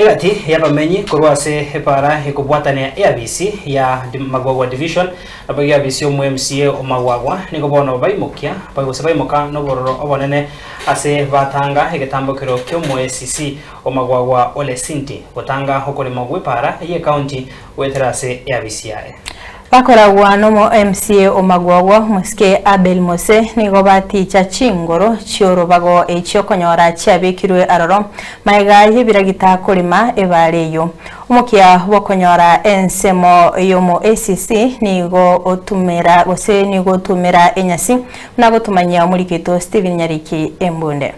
Egati y'abamenyi korwa ase epaara ekobwatania eabisi ya Magwagwa Division naboigo eabisi y'omo MCA o Magwagwa nigo bono baimokia gose baimoka nobororo obonene ase batanga egetambokero ki'omo ACC o Magwagwa Ole Sinti gotanga okorema gw'epaara y'ecounty goetera ase eabisi yaye. Bakoragwa nomo MCA o Magwagwa omosike Abel Mose nigo baticha chingoro chi'orobago echio okonyora chiabekirwe aroro magega y'ebiragita korema ebaare eyio. Omokia bw'okonyora ensemo y'omo ACC nigo otumera gose nigo otumera enyasi buna gotumanyia omoriki oito Stephen Nyariki Embunde.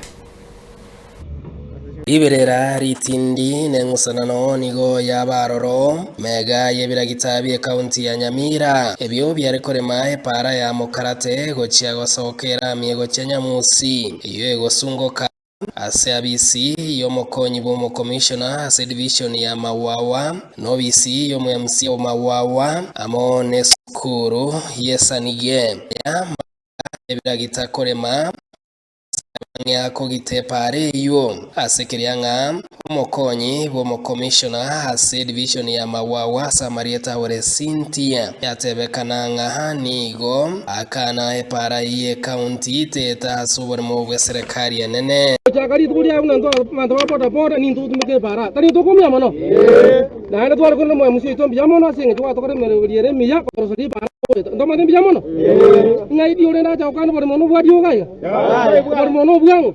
Riberera ritindi neng'usanano nigo y'abaroro mega y'ebiragita bi'ekaunti ya Nyamira, ebio biare korema epaara ya Mokarate gochia gosoka erami gochia Nyamusi, eyio egosungoka ase abisi y'omokonyi bw'omokomishona ase division ya Mawawa n'obisi y'omo-MC o Mawawa amo nesukuru y'Esanige ya ebiragita korema. Ang'ea kogita epaara eyio ase keria ng'a omokonyi bw'omokomishona ase edivision ya Mawawa ase amarieta Ole Cynthia yatebekana ng'a nigo akana epaara eyio ekaunti teta ase oboremo bw'eserekari enene. Gochaka rituko riaye buna intwe abanto ba boda boda nintwe totumeke epaara, tari intwe okoumia mono? Naende tware korenda omoyo oito mbuya mono ase eng'encho gwatokorera emeremo ere emiya koroseria epaara goeta. Ntomanyete mbuya mono? Ng'ai riria orende acha gokana oboremo nobwa rioga iga? Oborimo nobwang'o?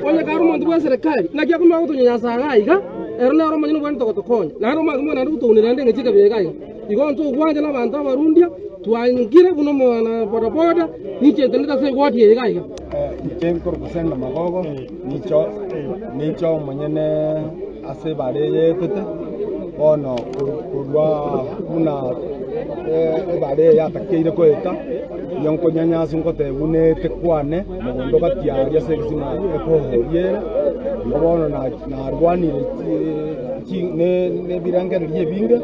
Onye kare omonto bw'eserekari, naki akomanya gotonyanyasa iga iga, ero nere omonyene obwenerete gotokonya. Naende omanye komanya naende gotounera naende eng'encho ekabira iga iga. Igo intwe ogwancha na abanto abarundia, twangire buna omwana bodaboda, ninche ntenenete ase eward eye iga iga. Inche nkorokwa Senga Magogo, ninche ninche omonyene ase ebara eye etete, bono korwa buna ebara eye yatakeire koeta. Iyo nkonyanyasa ngoteba buna ete kwane, mogondo gati aria ase egesima ekohoria ere, igo bono narwanire nebirengererio ebinge,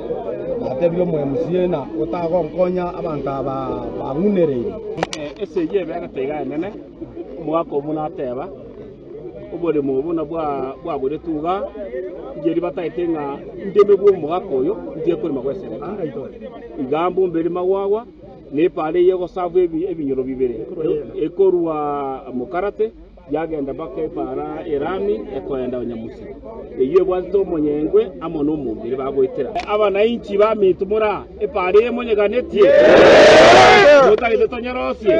natebire omo MCA ng'a otagonkonya abanto aba bang'unereire. Esegi ebe egete iga enene, omogaka oo buna ateba, oboremo obo buna bwaboretwe igaa, incheri batagete ng'a ndeme bwa omogaka oyo, ntige korema gwa eserekari. Igaa mbomberi magwagwa. Nepaara eye egosabwa ebinyoro bibere, ekorwa Mokarate yagenda mpaka epaara Erami ekoenda Nyamusi, eyio ebwatete omonyengwe amo nomombere bagoetera. Abanainchi baminto more aa, epaara eye monyeganetie? Motagete tonyerosie?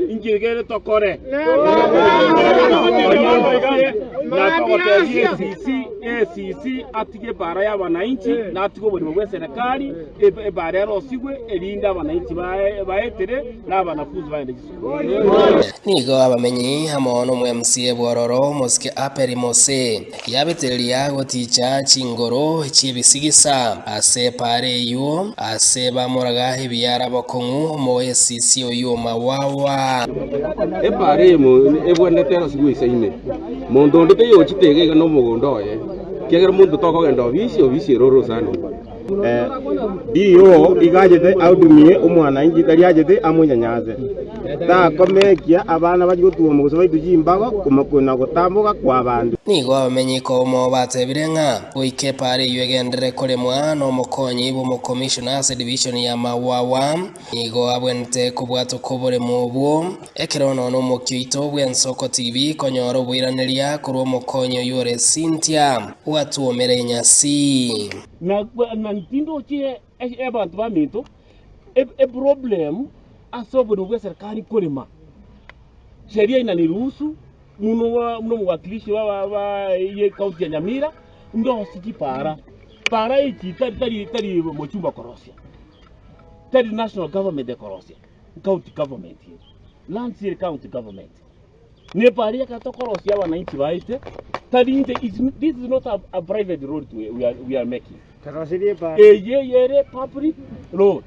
Inki kere tokore? Tonyerosie na togotebia esisi esisi atige epaara y'abanainchi na atige oborimo bw'eserekari. Ebaare erosigwe, erinde abananchi baetere, na abanafunsi bagende chisukuru. Nigo abamenyi amo n'omo-MCA bw'ororo omosike Aperi Mose yabetereria goticha chingoro chi'ebisigisa ase epaara eyio ase bamoraga ebiara bokong'u omoesisi oyio Mawawa. Epaara eyemo ebwenerete erosigwe isaine, monto onde taiyo ochete iga iga nomogondo oye, ekiagera monto tokogenda obisi, obisi ere orosana. DO iga achete audumie omwananchi tari achete amonyanyase. Takomekia abana bachie gotuoma gose baitwe chimbago na gotamboka kw'abanto. Nigo abamenyi komo batebire ng'a goika epaara eyio egenderere koremwa nomokonyi bw'omokomishona ase division ya Mawawa nigo abwenerete kobwatoka oboremo obwo ekero nonya omokia oito bw'ensoko TV konyora oboiraneria korwa omokonyi oyio ore Cynthia bwatuomera enyasi. Na na tindochi abanto baminto eproblem ase oborimo bwa eserikari korema sheria inaniruhusu muno buna omowakilishi wa ye county ya Nyamira ndosie chipara, para echi tari tari tari mochumba korosia, tari national government ekorosia, county government ere, lands ere county government. Nepara ekero tokorosia abananchi baete, tari inche, it's, this is not a, a private road we, we, are, we are making. Eye ere public road.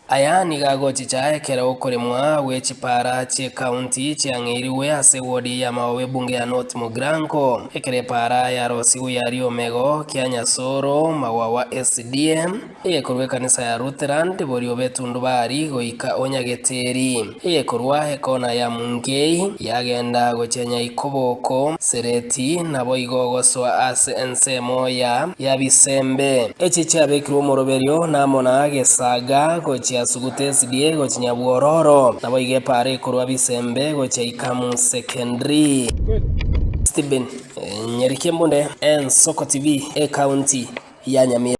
Aya nigo agochicha ekero okoremwa gwe chipara chi'ecounty chiang'eirigwe ase ewodi y'amaobo ebunge ya North Mugirango. Ekero epaara yarosigwe ya Riomego kia Nyasoro, Magwagwa SDA, eyekorwa ekanisa ya Lutheran, borio b'etundubari goika Onyageteri, eyekorwa ekona ya Mungei, yagenda gochia Nyaikoboko, Sereti, naboigo gosoa ase ensemo ya ya Bisembe. Echi chiabekirwe omoroberio namo na Gesaga gochia Suguta SDA gochia Nyabwororo, naboigo epaara ekorwa Bisembe gochia Ikamu Secondary. Stephen Nyariki Embunde, Ensoko TV, Ekaunti ya Nyamira.